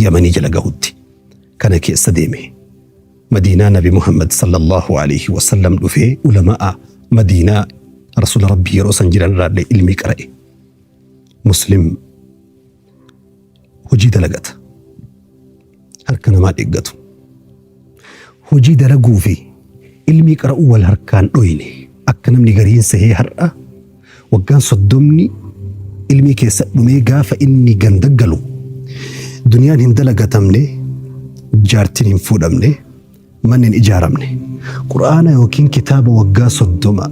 Yamanii jala gahutti kana keessa deeme. Madiinaa Nabi Muhammad sallallahu alaihi wasallam dhufee ulama'a Madiinaa Rasuula Rabbii yeroo san jiran irraallee ilmii qara'e. Muslim hojii dalagata. Harka namaa dheeggatu. Hojii dalaguu fi ilmii qara'uu wal harkaan dhoyne. Akka namni gariin sehee har'a waggaan 30 ilmii keessa dhumee gaafa inni ganda galu duniyaan hin dalagatamne, jaartiin hin fuudhamne, manni hin ijaaramne. Qur'aana yookiin kitaaba waggaa 30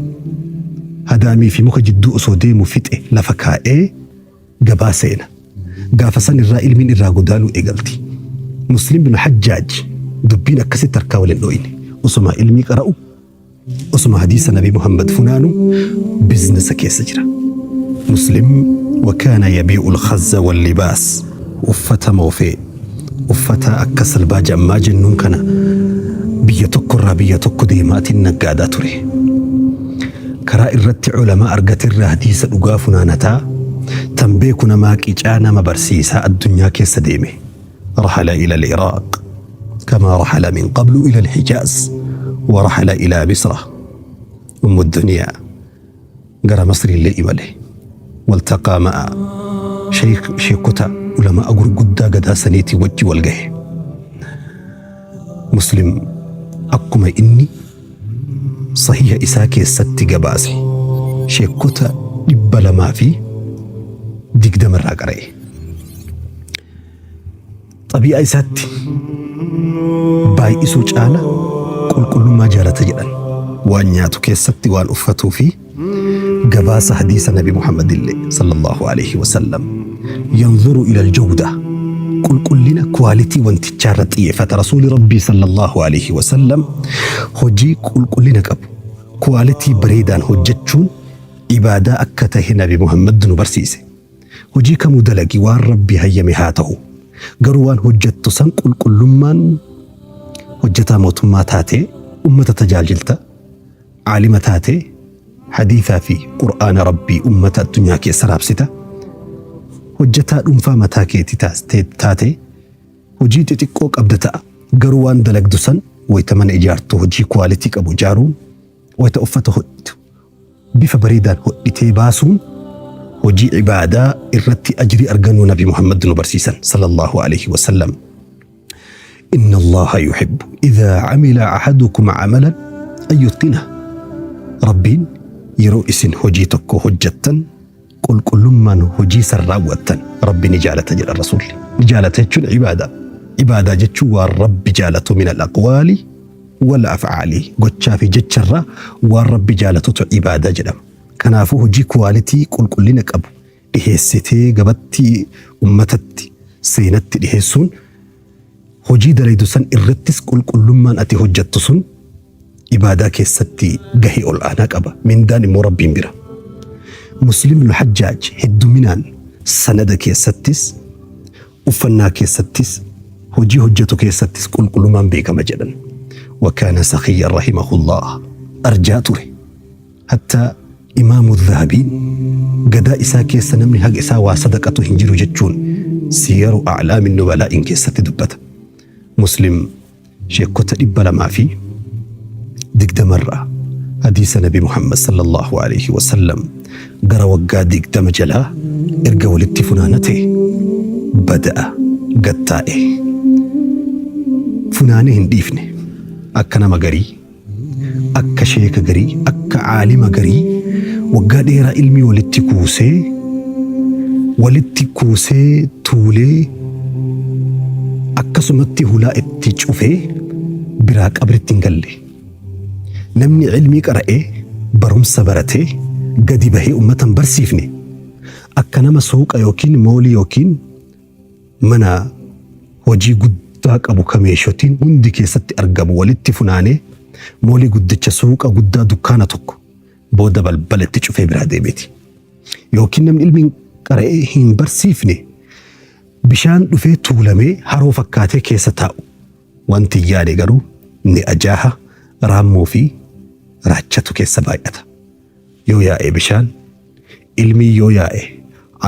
hadaamii fi muka jidduu osoo deemu fixe lafa kaa'ee gabaa seena. Gaafa san irraa ilmiin irraa godaanuu eegalti. Muslim bin Hajjaaj dubbiin akkasitti harkaa wal hin dhoyne. Osuma ilmii qara'u, osuma hadiisa Nabi Muhammad funaanu biznesa keessa jira. Muslim wakaana yabii'u al-khazza wal-libaas, uffata moofee, uffata akka salbaaja ammaa jennuun kana biyya tokkorraa biyya tokko deemaatiin naggaadaa ture. Karaa irratti ulamaa argaterraa hadiisa dhugaa funaanataa, tan beeku namaa qicaa nama barsiisaa addunyaa keessa deeme. Rahala ila al-Iraaq kama rahala min qablu ila al-Hijaaz wa rahala ila Misra ummu duniyaa gara Masriillee imale. Waltaqaa ma'a sheekota ulamaa gurguddaa gadaa saniitii wajji wal gahe. Muslim akkuma inni sahiha isaa keessatti gabaase sheekota 220 irraa qara'e. Xabii'aa isaatti baay'isuu caala qulqullummaa jaalata jedhan. Waan nyaatu keessatti, waan uffatuu fi gabaasa hadiisa Nabi Muhammad illee sallallahu alaihi wasallam yanzuru ila aljawda, qulqullina quality wantichaa irratti xiyyeeffata. Rasuuli Rabbii sallallahu alaihi wasallam hojii qulqullina qabu quality bareedaan hojjechuun ibaadaa akka tahe Nabi Muhammad nu barsiise. Hojii kamuu dalagi, waan Rabbi hayyame haa ta'u. Garuu waan hojjettu san qulqullummaan hojjetaa mootummaa taatee ummata tajaajilta, aalima taatee hadiisaa fi Qur'aana Rabbii ummata addunyaa keessa raabsita. Hojjetaa dhuunfaa mataa keetii taatee hojii xixiqqoo qabda ta'a. Garuu waan dalagdu san wayita mana ijaartu hojii quality qabu ijaaruun, wayita uffata hodhitu bifa bareedaan hodhitee baasuun hojii ibaadaa irratti ajrii argannuu Nabi Muhammad nu barsiisan sallallahu alaihi wasallam. Inna Allaha yuhibbu idhaa amila ahadukum amalan an yutqina. Rabbiin yeroo isin hojii tokko hojjettan qulqullummaan hojii san raawwattan Rabbi ni jaalata jedha Rasuulli. Ni jaalata jechuun ibaadaa. Ibaadaa jechuun waan Rabbi jaalatu min al-aqwaali wal af'aali, gochaa fi jecharraa waan Rabbi jaalatutu ibaadaa jedhama. Kanaafuu hojii kuwaalitii qulqullina qabu dhiheessitee gabatti ummatatti seenatti dhiheessuun hojii dalaydu san irrattis qulqullummaan ati hojjattu sun ibaadaa keessatti gahee ol aanaa qaba. Mindaan immoo Rabbiin bira. Muslim ibn Hajjaaj hedduminaan sanada keessattis, uffannaa keessattis, hojii hojjatu keessattis qulqullummaan beekama jedhan. Wa kaana sakhiyyan rahimahullah, arjaa ture. Hatta Imaamu Dhahabiin gadaa isaa keessa namni haga isaa waa sadaqatu hin jiru jechuun Siyaru A'laamin Nubalaa'in keessatti dubbata. Muslim sheekkota 220 irraa hadiisa Nabi Muhammad sallallahu alaihi wasallam gara waggaa 20 jalaa erga walitti funaanate bada'a gattaa'e. Funaanee hin dhiifne, akka nama garii, akka sheeka garii, akka aalima garii waggaa dheeraa ilmii walitti kuusee walitti kuusee tuulee akkasumatti hulaa itti cufee biraa qabritti hin galle. Namni ilmii qara'ee barumsa baratee gadi bahee ummata hin barsiifne akka nama suuqa yookiin moolii yookiin mana hojii guddaa qabu ka meeshotiin hundi keessatti argamu walitti funaanee moolii guddicha suuqa guddaa dukkaana tokko booda balbala itti cufee biraa deemeeti. Yookiin namni ilmiin qara'ee hin barsiifne bishaan dhufee tuulamee haroo fakkaatee keessa taa'u. Wanti hin yaane garuu ni ajaaha, raammoo fi raachatu keessa baay'ata. Yoo yaa'e bishaan, ilmiin yoo yaa'e,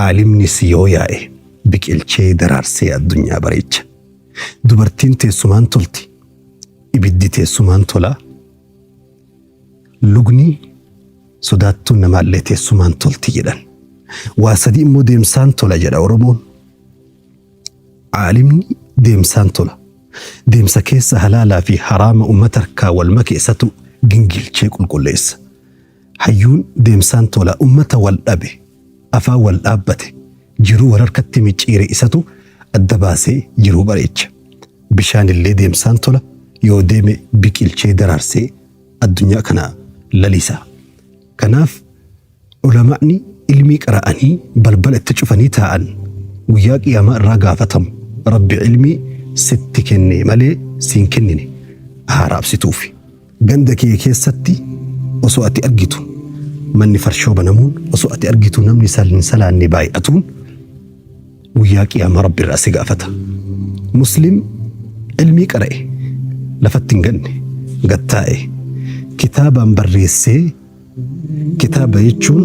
aalimnis yoo yaa'e biqilchee daraarsee addunyaa bareecha. Dubartiin teessumaan tolti. Ibiddi teessumaan tola. Lugni sodaattuun namaallee teessumaan tolti jedhan. Waa sadii immoo deemsaan tola jedha Oromoon. Aalimni deemsaan tola. Deemsa keessa halaalaa fi haraama ummata harkaa wal make isatu gingilchee qulqulleessa. Hayyuun deemsaan tola ummata wal dhabe, afaan wal dhaabbate, jiruu wal harkatti micciire isatu adda baasee jiruu bareecha. Bishaanillee deemsaan tola yoo deeme biqilchee daraarsee addunyaa kana lalisa. Kanaaf ulama'ni ilmii qara'anii balbala itti cufanii taa'an guyyaa qiyaamaa irraa gaafatamu. Rabbi ilmii sitti kenne malee siin kennine haaraabsituufi. Ganda kee keessatti osoo ati argitu manni farshoo banamuun, osoo ati argitu namni hin salaanne baay'atuun guyyaa qiyaamaa Rabbi irraa si gaafata. Muslim ilmii qara'e lafatti hin ganne gattaa'e kitaabaan barreessee. Kitaaba jechuun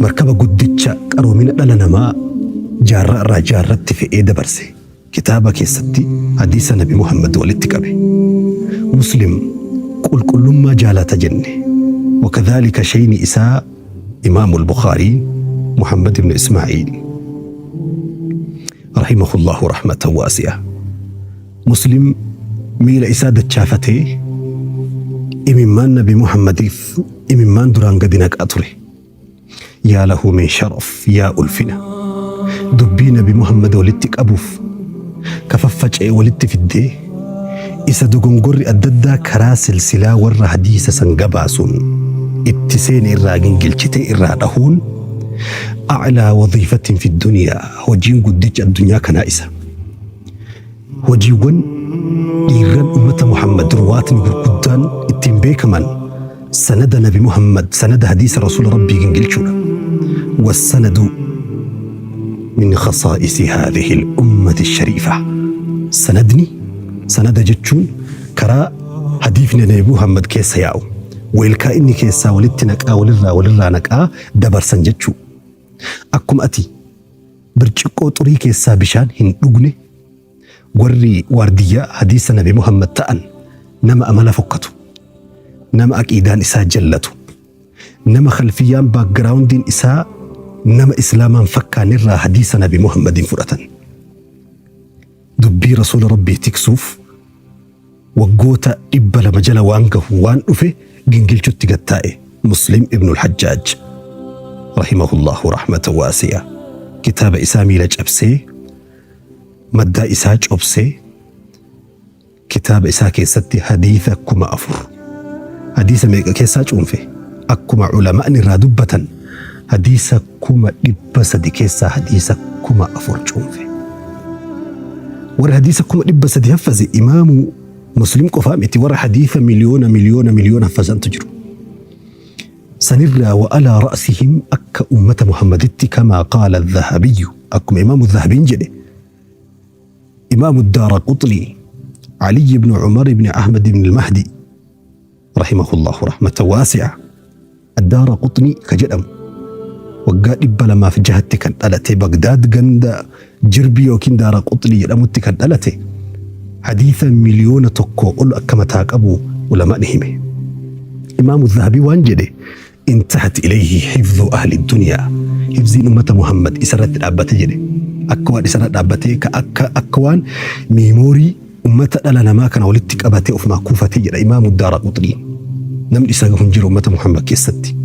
markaba guddicha qaroomina dhala namaa jaarraa irraa jaarratti fe'ee dabarse. Kitaaba keessatti hadiisa Nabi Muhammad walitti qabe. Muslim qulqullummaa jaalata jenne. Wakadhaalika shayni isaa Imaamu al-Bukhaarii Muhammad ibn Ismaa'iil rahimahullahu rahmatan waasi'a. Muslim miila isaa dachaafatee imimmaan Nabi Muhammadiif imimmaan duraan gadi naqaa ture. Yaa lahu min sharaf, yaa ulfina. Dubbii Nabi Muhammad walitti qabuuf ka faffaca'e walitti fiddee isa dogongorri adda addaa karaa silsilaa warra hadiisa san gabaasuun itti seene irraa gingilchitee irraa dhahuun a'laa wadiifatin fi duniyaa, hojiin guddichi addunyaa kanaa isa. Hojiiwwan dhiirran ummata Muhammad ruwaatni gurguddaan ittiin beekaman sanada Nabi Muhammad, sanada hadiisa Rasuula Rabbii gingilchuudha. Wassanadu min khasaa'isi haadhihi al-ummati shariifa. Sanadni, sanada jechuun karaa hadiifni Nabi Muhammad keessa yaa'u, weelkaa inni keessaa walitti naqaa walirraa walirraa naqaa dabarsan jechuu. Akkuma ati birciqqoo xurii keessaa bishaan hin dhugne, warri waardiyyaa hadiisa Nabi Muhammad ta'an nama amala fokkatu, nama aqiidaan isaa jallatu, nama khalfiyyaan backgroundiin isaa nama Islaamaan fakkaanne irraa hadiisa Nabi Muhammadiin fudhatan. Dubbii Rasuula Rabbii tiksuuf waggoota 200 jala waan gahu waan dhufe gingilchutti gad taa'e Muslim ibnul Hajjaaj rahimahullahu rahmatan waasi'a kitaaba isaa miila cabsee maddaa isaa cobsee kitaaba isaa keessatti hadiisa 4000 hadiisa meeqa keessaa cuunfe akkuma ulama'ni irraa dubbatan hadiisa 300,000 keessaa hadiisa 4000 cuunfe. Warra hadiisa 300,000 haffaze imaamu Muslim qofaa miti, warra hadiisa miliyoona miliyoona miliyoona haffazantu jiru. Sanirraa wa alaa ra'sihim akka ummata Muhammaditti kamaa qaala Dhahabiyyu, akkuma imaamu Dhahabiin jedhe, imaamu Daara Quxnii Ali ibn Umar ibn Ahmad ibn al-Mahdi rahimahullahu rahmatan waasi'a. Addaara Quxnii ka jedhamu waggaa 206tti kan dhalate, Bagdaad ganda Jirbii yookiin Daara Quxnii jedhamutti kan dhalate, hadiisa 1,000,000 ol akka mataa qabu ulamaan hime. Imaamu Zahabii waan jedhe, intahat ilayhi hifdhu ahli dunyaa, hifziin ummata Muhammad isarratti dhaabbate jedhe. Akka waan isarra dhaabbatee ka akka akka waan miimoorii ummata dhala namaa kana walitti qabatee ofumaa kuufatee jedha Imaamu Daara Quxnii. Namni isa gahu hin jiru ummata Muhammad keessatti.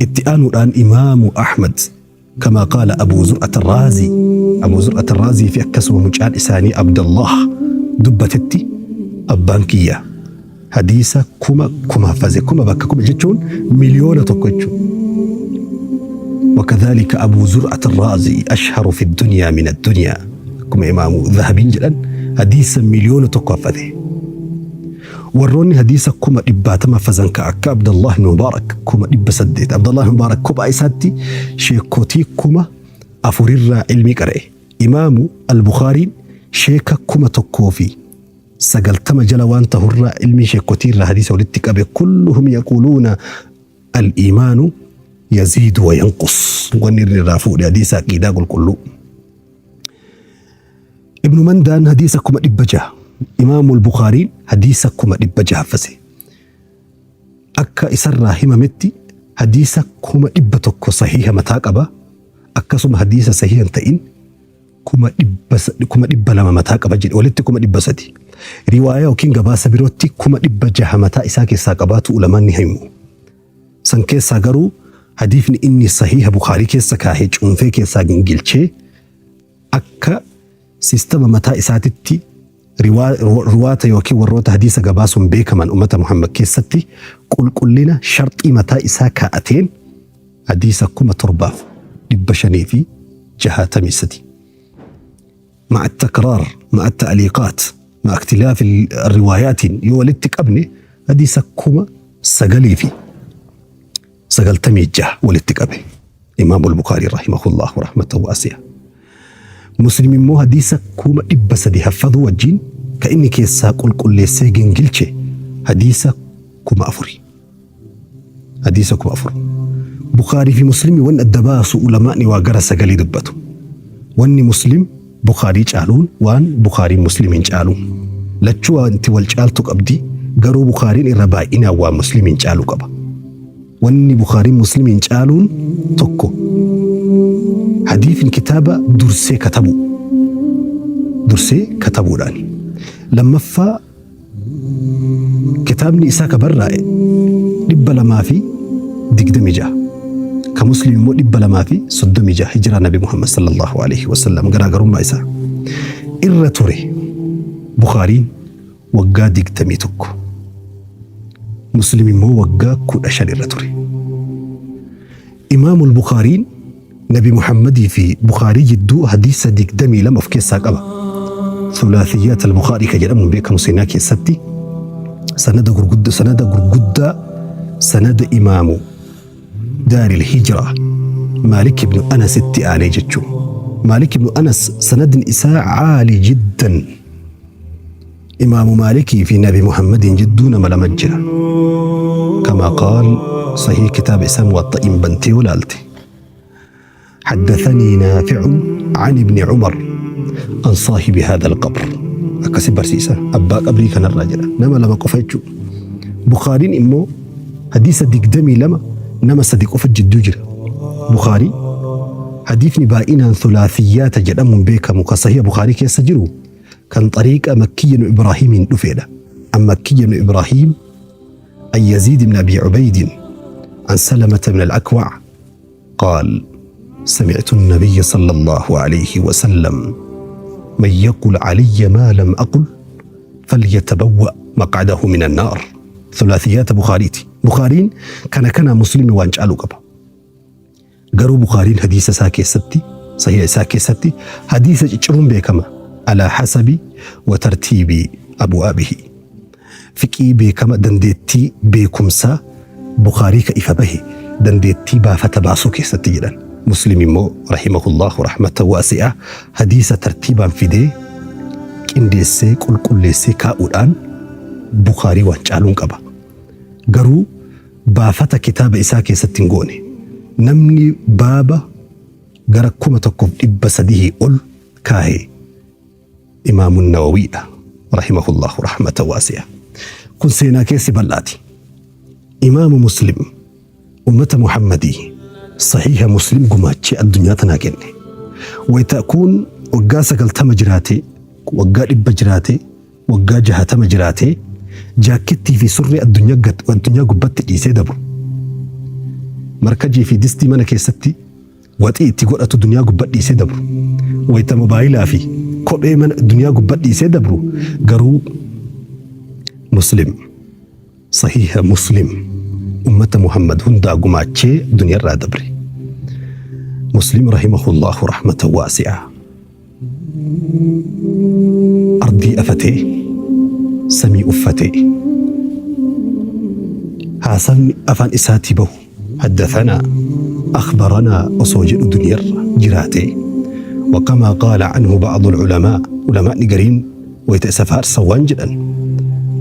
Itti aanuudhaan Imaamu Ahmad kamaa qaala Abuu Zur'at Raazii, Abuu Zur'at Raazii fi akkasuma mucaan isaanii Abdallah dubbatetti, abbaan kiyya hadiisa kuma kuma haffaze, kuma bakka kuma jechuun 1,000,000 jechuudha. وكذلك أبو زرعة الرازي أشهر في الدنيا من الدنيا كما إمام ذهبين جدا حديث 1,000,000 حفظه. Warroonni hadiisa 80,000 haffazan ka akka Abdallah ibn Mubaarak 800,000. Abdallah ibn Mubaarak kophaa isaatti sheekotii 4,000rraa ilmii qara'e. Imaamu Al-Bukhaariin sheeka 1090 jala waan tahurraa ilmii sheekotii irraa hadiisa walitti qabe. Kulluhum yaquuluuna al-iimaanu yaziidu wa yanqus. Wanni inni irraa fuudhe hadiisa aqiidaa qulqulluu. Ibnu Mandaan hadiisa 600,000, Imaamul Bukhaariin hadiisa 600,000 haffase. Akka isarraa himametti hadiisa 100,000 sahiiha mataa qaba. Akkasuma hadiisa sahiiha hin ta'in 200,000 mataa qaba jedhe, walitti 300,000. Riwaayaa yookiin gabaasa birootti 600,000 mataa isaa keessaa qabaatu ulamaan ni himu. San keessaa garuu hadiifni inni sahiiha Bukhaarii keessa kaahee cuunfee keessaa gingilchee akka sistama mataa isaatitti ruwaata yookiin warroota hadiisa gabaasuun beekaman ummata Muhammad keessatti qulqullina sharxii mataa isaa kaa'ateen hadiisa 7563. مع التكرار، مع التعليقات، مع اختلاف الروايات yoo walitti qabne hadiisa 9096 walitti qabe Imaamul Bukaarii rahimahullahu rahmatan waasi'a. Muslim immoo hadiisa 300,000 haffaduu wajjin ka inni keessaa qulqulleessee gingilche hadiisa 4000. Hadiisa 4000. Bukaarii fi Muslimii wanni adda baasu ulamaa'ni waa gara sagalii dubbatu. Wanni Muslim Bukaarii caaluun waan Bukaariin Muslimiin caaluun. Lachuu wanti wal caaltu qabdi, garuu Bukaariin irra baay'inaan waan Muslimiin caalu qaba. Wanni Bukaariin Muslimiin caaluun tokko hadiifni kitaaba dursee katabu. Dursee katabuudhaani. Lammaffaa, kitaabni isaa ka barraa'e 226, ka Muslim immoo 236 hijiraa Nabi Muhammad sallallahu alaihi wasallam. Garaagarummaa isaa irra ture Bukaariin waggaa 21, Muslim immoo waggaa 15 irra ture. Imaamul Bukaariin Nabi Muhammadii fi Bukaarii jidduu hadiisa 22 of keessaa qaba. Thulaathiyaat al-Bukaarii ka jedhamuun beekamu seenaa keessatti sanada gurguddaa, sanada gurguddaa, sanada imaamu daaril hijiraa Maalik ibn Anas itti aanee jechuun. Maalik ibn Anas sanadni isaa caali jiddan. Imaamu Maalikii fi Nabi Muhammadiin jidduu nama lama jira. Kama qaal sahii kitaaba isaa Muwaxxa'iin bantee yoo laalte. حدثني نافع عن ابن عمر عن صاحب هذا القبر akkasi barsiisa, abbaa qabrii kanarraa jedha, nama lama qofa jechuudha. Bukaariin immoo hadiisa 22 nama sadi qofa jidduu jira. Bukaarii hadiifni baay'inaan thulaathiyaata jedhamuun beekamu kan sahiha Bukaarii keessa jiru kan xariiqa Makkiyya ibn Ibraahimiin dhufeedha. An Makkiyya ibn Ibraahim an Yaziid ibn Abi Ubaydin an Salamata ibn al-Akwac قال: سمعت النبي صلى الله عليه وسلم: من يقل علي ما لم أقل فليتبوأ مقعده من النار. ثلاثيات بخاريتي. بخارين كان كان مسلم waan caalu qaba. Garuu Bukaariin hadiisa isaa keessatti, sahiha isaa keessatti hadiisa cicciruun beekama. على حسب وترتيب أبوابه. Fiqii beekama, dandeettii beekumsaa Bukaarii ka ifa bahe dandeettii baafata baasuu keessatti jedhan. Muslim immoo رحمه الله رحمة واسعة hadiisa tartiibaan fidee qindeessee qulqulleessee kaa'uudhaan Bukaarii waan caaluun qaba. Garuu baafata kitaaba isaa keessatti hin goone. Namni baaba gara 1300 ol kaa'e Imaamu Nawawiidha. رحمه الله رحمة واسعة. Kun seenaa keessi bal'aati. Imaamu Muslim ummata Muhammadii sahiha Muslim gumaachee addunyaa tanaa kenne. Wayita kun waggaa 90 jiraatee, waggaa 100 jiraatee, waggaa 60 jiraatee jaakkettii fi surree addunyaa gubbatti dhiisee dabru. Markajii fi distii mana keessatti waxii itti godhatu duniyaa gubbatti dhiisee dabru. Wayita mobaayilaa fi kophee mana duniyaa gubbatti dhiisee dabru, garuu Muslim sahiha Muslim ummata Muhammad hundaa gumaachee duniyaarraa dabre. Muslim رحمه الله رحمة واسعة. Ardii afatee samii uffatee haasawni afaan isaatii bahu حدثنا أخبرنا osoo jedhu duniyaarra jiraate. وكما قال عنه بعض العلماء، علماء gariin wayita isa faarsan waan jedhan: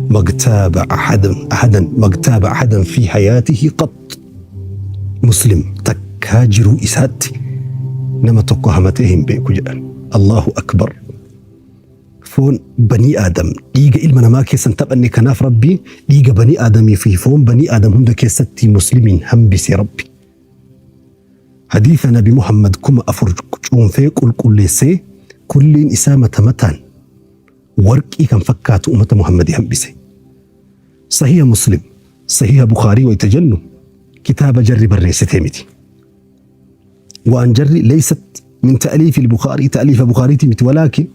ما اغتاب أحدا أحدا، ما اغتاب أحدا في حياته قط. Muslim takkaa jiruu isaatti nama tokko hamatee hin beeku jedhan. الله أكبر. Foon banii Aadam dhiiga ilma namaa keessa hin taphanne kanaaf Rabbi dhiiga banii Aadamii fi foon banii Aadam hunda keessatti Muslimiin hambise Rabbi. Hadiisa Nabi Muhammad 4000 cuunfee qulqulleessee kulliin isaa mata mataan warqii kan fakkaatu ummata Muhammadi hambise. Sahiha Muslim, Sahiha Bukhaarii wayta jennu kitaaba jarri barreessitee miti. Waan jarri leysat min ta'liifi al-Bukhaarii ta'liifa Bukhaariitii miti walaakin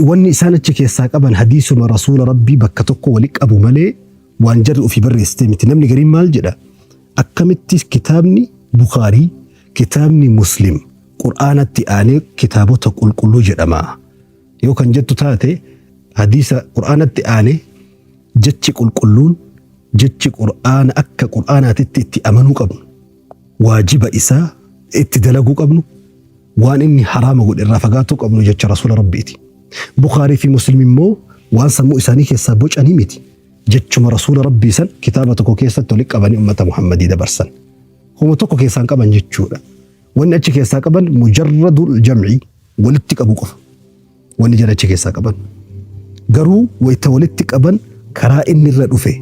wanni isaan achi keessaa qaban hadiisuma rasuula Rabbii bakka tokko wali qabu malee waan jarri ofii barreessitee miti. Namni gariin maal jedha? Akkamitti kitaabni Bukhaarii kitaabni Muslim Qur'aanatti aanee kitaabota qulqulluu jedhama? Yoo kan jettu taate hadiisa Qur'aanatti aane jechi qulqulluun jechi Qur'aana akka Qur'aanaatitti itti amanuu qabnu waajiba isaa itti dalaguu qabnu waan inni haraama godhe irraa fagaatuu qabnu jecha Rasuula Rabbiiti. Bukhaarii fi Muslim immoo waan sammuu isaanii keessaa bocanii miti. Jechuma Rasuula Rabbii san kitaaba tokko keessatti walitti qabanii ummata Muhammadii dabarsan. Homa tokko keessaa hin qaban jechuudha. Wanni achi keessaa qaban mujarradul jam'i walitti qabu qofa. Wanni jara achi keessaa qaban. Garuu wayta walitti qaban karaa inni irra dhufe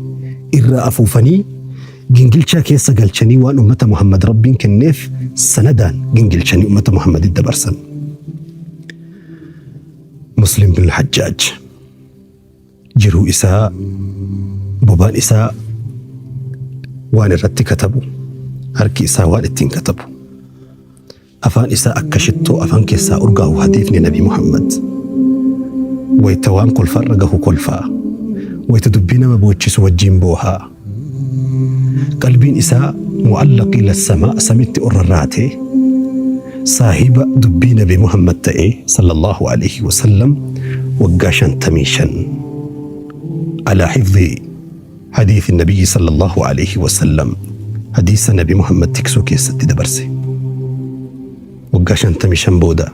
irraa afuufanii gingilchaa keessa galchanii waan ummata Muhammad Rabbiin kenneef sanadaan gingilchanii ummata Muhammaditti dabarsan. Muslim bin Hajjaaj jiruu isaa bobaan isaa waan irratti katabu harki isaa waan ittiin katabu afaan isaa akka shittoo afaan keessaa urgaahu hadiifni Nabi Muhammad wayta waan kolfarra gahu kolfaa wayta dubbii nama boochisu wajjiin boohaa qalbiin isaa mu'allaq ila samaa samitti ol rarraatee saahiba dubbii Nabi Muhammad ta'ee sallallahu alaihi wasallam waggaa 55 ala hifdhi hadiisi nabiyyi sallallahu alaihi wasallam hadiisa Nabi Muhammad tiksuu keessatti dabarse. Waggaa 55 booda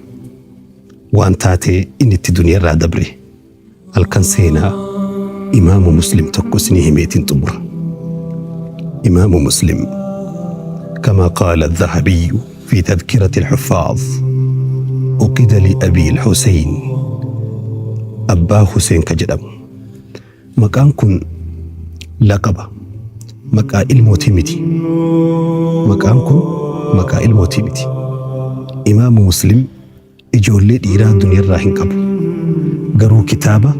waan taatee inni itti duniyaarraa dabre halkan seenaa imaamu Muslim tokko isinii himeetiin xumura. Imaamu Muslim كما قال الذهبي في تذكرة الحفاظ أقد لأبي الحسين أبا حسين كجدم maqaan kun laqaba maqaa ilmootii miti. Maqaan kun maqaa ilmootii miti. Imaamu Muslim ijoollee dhiiraa duniyarraa hin qabu. Garuu kitaaba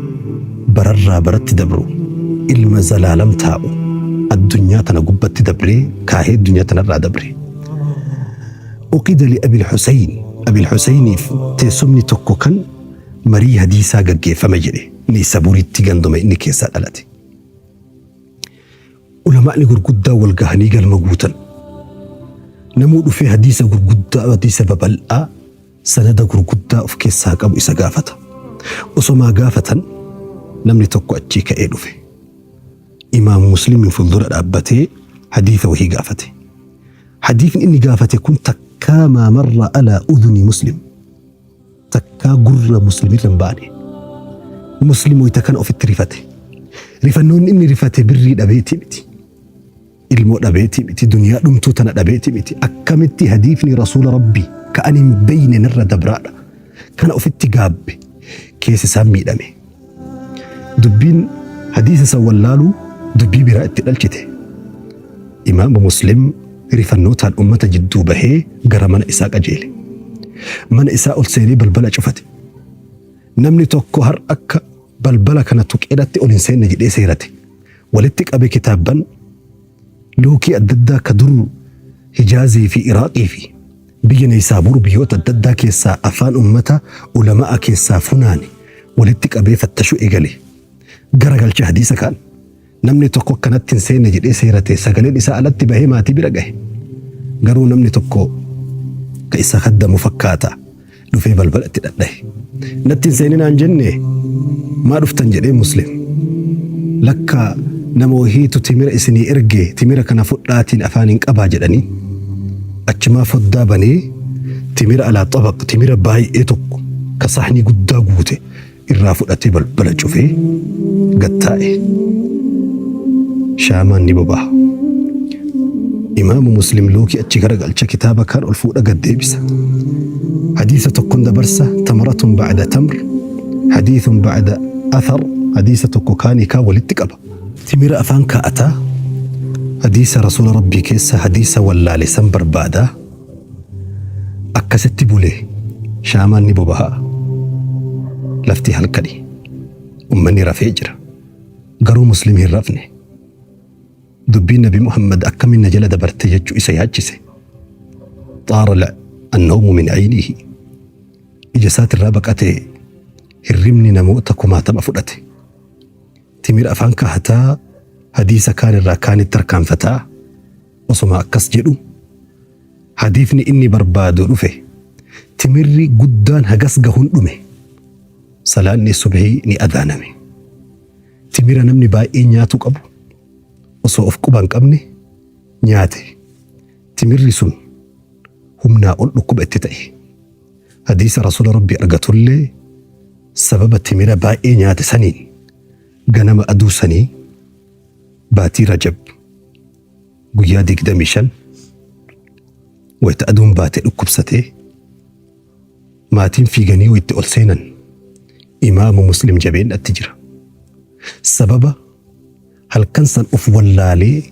bararraa baratti dabru ilma zalaalam taa'u addunyaa tana gubbatti dabree kaahee addunyaa tanarraa dabre. Uqida li Abil Huseyn Abil Huseyniif teessumni tokko kan marii hadiisaa gaggeeffame jedhe Neysaburitti ganduma inni keessaa dhalate. Ulamaa'ni gurguddaa wal gahanii galma guutan. Namuu dhufee hadiisa gurguddaa hadiisa babal'aa sanada gurguddaa of keessaa qabu isa gaafata. Osomaa gaafatan namni tokko achii ka'ee dhufe. Imaamu Muslimiin fuuldura dhaabbatee hadiisa wahii gaafate. Hadiifni inni gaafate kun takkaa maa marra alaa udhuni Muslim. Takkaa gurra Muslimirra hin baane. Muslim wayita kana ofitti rifate. Rifannoonni inni rifate birrii dhabeetii miti. Ilmoo dhabeetii miti. Duniyaa dhumtuu tana dhabeetii miti. Akkamitti hadiifni rasuula Rabbii ka ani hin beeyne narra dabraadha. Kana ofitti gaabbe. Keessi isaan miidhame. Dubbiin hadiisa san wallaaluu dubbii biraa itti dhalchite. Imaamu Muslim rifannootaan ummata jidduu bahee gara mana isaa qajeele. Mana isaa ol seenee balbala cufate. Namni tokko har akka balbala kana tuqeedhatti ol hin seenne jedhee seerate. Walitti qabe kitaabban luukii adda addaa ka dur Hijaazii fi Iraaqii fi biyya Neysaabuur biyyoota adda addaa keessaa afaan ummata ulama'a keessaa funaane walitti qabee fattashuu eegale. Garagalche hadiisa kaan. Namni tokko akka natti hin seenne jedhee seerate sagaleen isaa alatti bahee maatii bira gahe. Garuu namni tokko ka isa kaddamu fakkaata dhufee balbala itti dhadhahe. Natti hin seeninaan jenne maa dhuftan jedhee Muslim. Lakka nama wahiitu timira isinii erge timira kana fudhaatiin afaaniin qabaa jedhanii. Achumaa foddaa banee timira alaa xabaq timira baay'ee tokko ka sahnii guddaa guute irraa fudhatee balbala cufee gad taa'e. Shaamaan ni boba'a. Imaamu Muslim luukii achi garagalcha kitaaba kaan ol fuudha gad deebisa. Hadiisa tokkon dabarsa tamaratun ba'da tamr. Hadiithun ba'da athar hadiisa tokko kaanii kaan walitti qaba. Timira afaan kaa'ataa hadiisa Rasuula Rabbii keessa hadiisa wallaale san barbaadaa akkasitti bule shaamaan ni bobaha. Lafti halkani. Ummanni rafee jira. Garuu Muslim hin rafne. Dubbiin Nabi Muhammad akkamiin na jala dabarte jechuu isa yaachise. Xaara annawmu min aynihi. Ija isaatirraa baqatee hirribni namoota kumaatama fudhate. Timira afaan kaahataa hadiisa kaan irraa kaanitti tarkaanfataa osoma akkas jedhu hadiifni inni barbaadu dhufe. Timirri guddaan hagas gahuun dhume. Salaanni subhii ni adaaname. Timira namni baay'ee nyaatu qabu osoo of quba hin qabne nyaate. Timirri sun humnaa ol dhukkuba itti ta'e. Hadiisa Rasuula Rabbii argatullee sababa timira baay'ee nyaate saniin ganama aduu sanii baatii Rajab guyyaa 25 wayita aduun baate dhukkubsatee maatiin fiiganii wayitti ol seenan Imaamu Muslim jabeennatti jira. Sababa halkan san of wallaalee